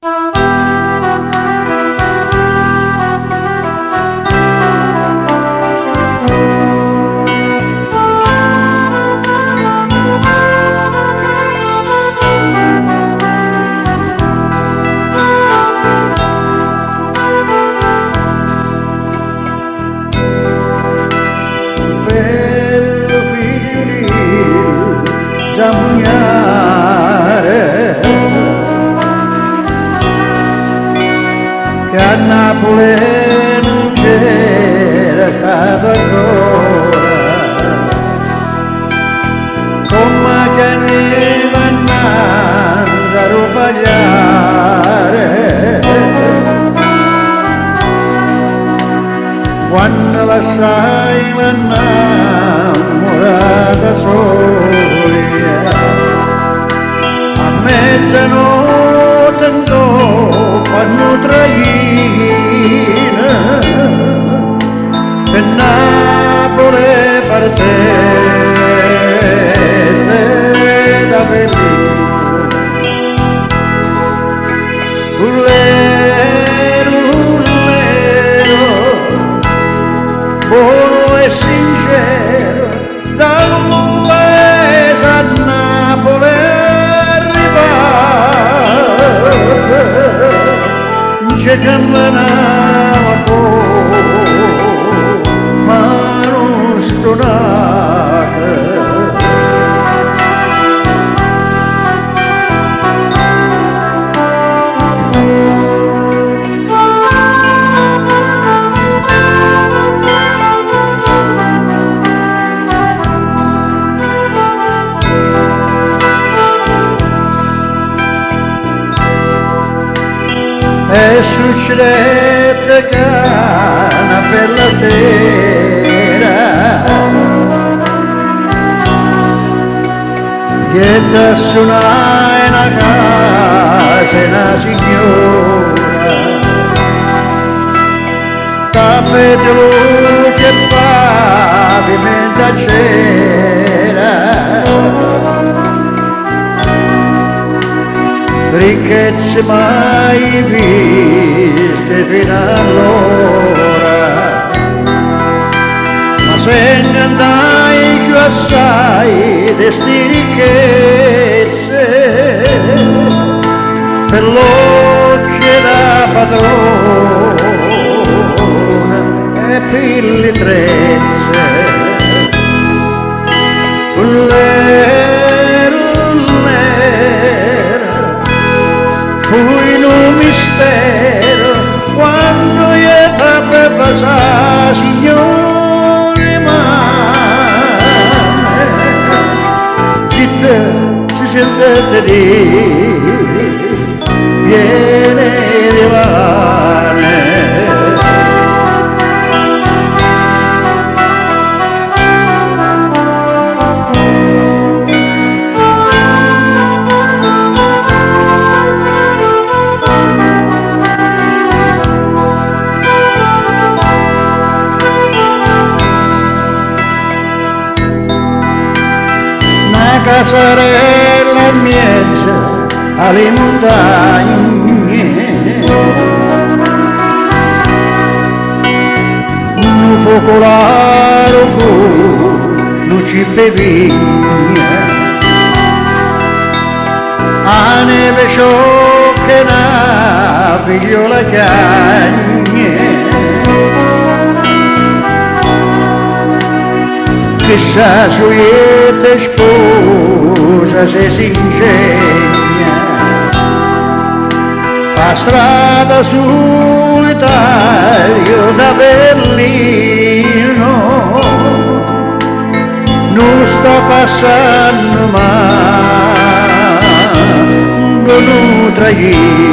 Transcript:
Bello figliulillo, zampugnare, che a Napule nun c'era stato ancora, comme chiagneva 'nnante a 'o pagliare. Quanno lassaje la 'nnammurata soja, 'A mezzanotte 'ncopp' a nu trajino, pe' Napule partette da Avellino. Ullero, ullero, buono e sincero, da lu paese a Napule arrivato, nce cammenava comme a nu stunato. E succedette ca na bella sera jette a sunà 'a casa 'e na signora. Tappete luce e pavimento a cera, ricchezze mai viste fino allora, ma se 'ncantaje cchiù assaje de sti ricchezze pe l'uocchie da padrona e pe le trezze. Ullero, ullero, fuje nu mistero quanno jette pe vasà signora 'e mane. Zitto, se sentette 'e dì, viene dimane. Na casarella 'mmiezzo a li muntagne, nu fucularo cu nu cippo 'e vigna, 'a neve sciocca e na figliola chiagne. Chissà si 'o lietto 'e sposa se s'ingegna, p' 'a strada sulitario d'Avellino nun sta passanno manco nu trajino.